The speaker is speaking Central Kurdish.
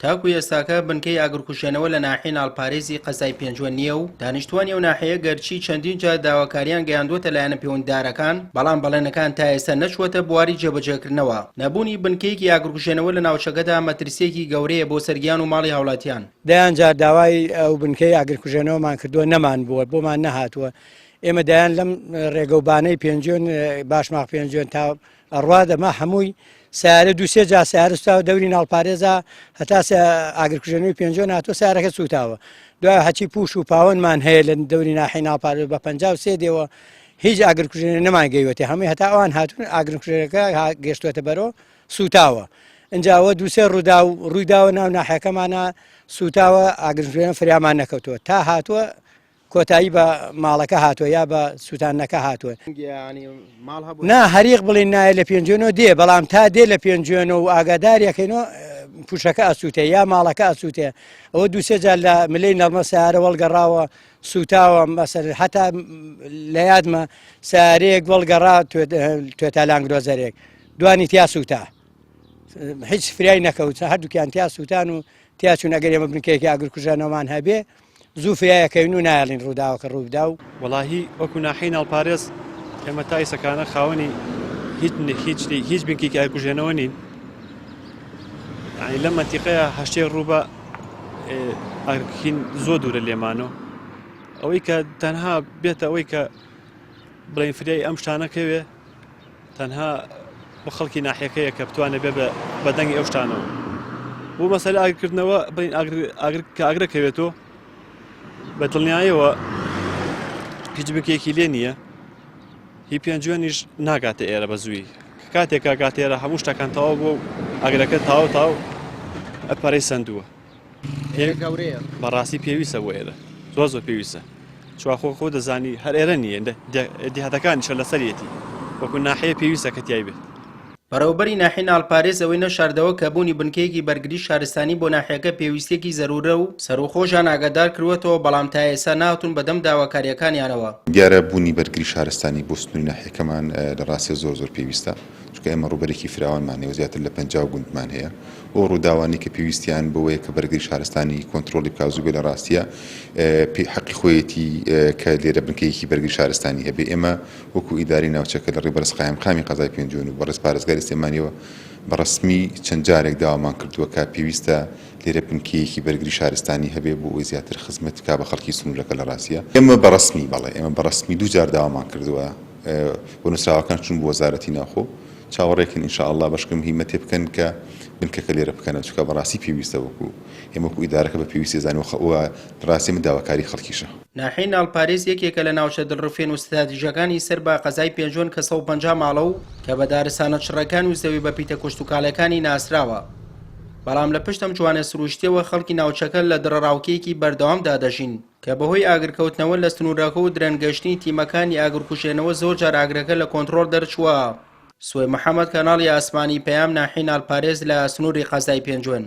تاکو ئێستاکە بنکەی ئاگرکوژێنەوە لە ناحیەی ناڵپارێزی قەزای پێنجوێن نییە و دانیشتوانی ئەو ناحیەیە گەرچی چەندین جار داواکاریان گەیاندووەتە لایەنە پەیوەندیدارەکان، بەڵام بەڵێنەکان تا ئێستا نەچووەتە بواری جێبەجێکردنەوە. نەبوونی بنکەیەکی ئاگرکوژێنەوە لە ناوچەکەدا مەترسییەکی گەورەیە بۆ سەر گیان و ماڵی هاوڵاتیان. دەیان جار داوای ئەو بنکەی ئاگرکوژێنەوەمان کردووە نەمان بووە، بۆمان نەهاتووە. ئێمە دەیان لەم ڕێگەوبانەی پێنجوێن، باشماخ پێنجوێن تا ئەڕوا دەما هەمووی سیارە دوو سێ جار سیارە سوتاوە دەوری ناڵپارێزا هەتا ئاگرکوژێنەوەی پێنجۆن هاتووە سیارەکە سوتاوە دوای هەچی پوش و پاوەنمان هەیە لە دەوری ناحی ناڵپارێز بە 53 دێوە هیچ ئاگرکوژێنە نەمان گەیوەتێ هەمووی هەتا ئەوان هاتوون ئاگرکوژێنەکە گەشتوەتە بەرۆ سوتاوە ئینجا ئەوە دووسێ ڕوودا و ڕوویداوە ناو ناحەکەمانە سوتاوە ئاگرکوژێنە فریامان نەکەوتووە تا هاتووە کۆتایی بە ماڵەکە هاتووە یا بە سووتاندنەکە هاتووە نا هەریق بڵین نایە لە پێنجوێنەوە دێ بەڵام تا دێ لە پێنجوێنەوە و ئاگاداریەکەینەوە پوشەکە ئەسووتێ یا ماڵەکە ئەسووتێ ئەوە دووسێ جار لە ملەی نەڵمە سیارە وەڵگەڕاوە سووتاوە مەسەر هەتا لە یادمە سیارەیەک وەڵگەڕا توێتا لانگرۆزەرێک دوانی تیا سووتا هیچ فریای نەکەوت هەردووکیان تیا سووتان و تیا چون ئەگەر ئێمە بنکەیەکی ئاگرکوژانەوەمان هەبێ زوو فریایەکەوین و نایەڵین ڕووداوەکە ڕووبدا و. وەڵاهی وەکو ناحیەی ناڵپارێز ئێمە تا ئیسەکانە خاوەنی هیچ هیچ هیچ بنکێکی ئاگرکوژێنەوە نین یعنی لەم مەنتیقەیە هەشتێ ڕووبە ئاگرکین زۆر دوورە لێمانەوە ئەوەی کە تەنها بێتە ئەوەی کە بڵێن فریای ئەم شتانە کەوێ تەنها بۆ خەڵکی ناحیەکەیە کە بتوانێت بێ بە دەنگی ئەو شتانەوە بۆ مەسەلە ئاگرکردنەوە بڵین ئاگر کە ئاگرە کەوێتەوە بە دڵنیایەوە هیچ بنکێکی لێ نییە هی پێنجوێنیش ناگاتە ئێرە بە زووی کاتێک کاگاتێرە هەموو شتەکان تەواو بووە و ئاگرەکە تاو تاو ئەپەرەی سندووە گەورەیە. بەڕاستی پێویستە بۆ ئێرە زۆر زۆر پێویستە چوا خۆ خۆ دەزانی هەر ئێرە نییە دیهاتەکانیشە لەسەرەتی وەکو ناحەیە پێویستە کە تای بێت. بەڕێوەبەری ناحیەی ناڵپارێز ئەوەی نەشاردەوە کە بوونی بنکەیەکی بەرگری شارستانی بۆ ناحیەکە پێویستیەکی زەرورە و سەروخۆشیان ئاگادار کرووەتەوە بەڵام تا ئێستا نەهاتوون بەدەم داواکاریەکانیانەوە. دیارە بوونی بەرگری شارستانی بۆ سنووری ناحیەکەمان لە ڕاستیا زۆر زۆر پێویستە چونکە ئێمە ڕووبەرێکی فراوانمان هەیە و زیاتر لە 50 گوندمان هەیە ئەو ڕووداوانەی کە پێویستیان بەوەیە کە بەرگری شارستانی کۆنترۆڵی بکا زوو بێ لە ڕاستیە پێی حەقی خۆیەتی کە لێرە بنکەیەکی بەرگری شارستانی هەبێ ئێمە وەکو ئیدارەی ناوچەکە لە ڕێی بەڕێز قایمقامی قەزای پێنجوێن و بەڕێز پارێزگاری سلێمانیەوە بە ڕەسمی چەند جارێک داوامان کردووە کە پێویستە لێرە بنکەیەکی بەرگری شارستانی هەبێ بۆ ئەوەی زیاتر خزمەت بکا بە خەڵکی سنوورەکە لە ڕاستیە ئێمە بە ڕەسمی بەڵێ ئێمە بە ڕەسمی دوو جار داوامان کردووە و نووسراوەکان چوون بۆ وەزارەتی ناوخۆ چاوەڕێکن ان شاء اللە بەشکم هیمەتێ بکەن کە بنکەکە لێرە بکەنەوە چونکە بەڕاستی پێویستە وەکو ئێمە وەکو ئیدارەکە بە پێویستی ئەزانین و ڕاستی من داواکاری خەڵکیشە. ناحیەی ناڵپارێز یەکێکە لە ناوچە دڵڕفێن و ستراتیژەکانی سەر بە قەزای پێنجوێن کە 150 ماڵە و کە بە دارستانە چڕەکان و زەوی بەپیتە کشتوکاڵیەکانی ناسراوە بەڵام لە پشت ئەم جوانە سروشتیەوە خەڵکی ناوچەکە لە دڕەڕاوکێیەکی بەردەوامدا دەژین کە بەهۆی ئاگرکەوتنەوە لە سنوورەکە و درەنگ گەشتنی تیمەکانی ئاگرکوژێنەوە زۆر جار ئاگرەکە لە کۆنتڕۆڵ دەرچووە. سوەی محەمەد کەناڵی ئاسمانی پەیام ناحیەی ناڵپارێز لە سنووری قەزای پێنجوێن.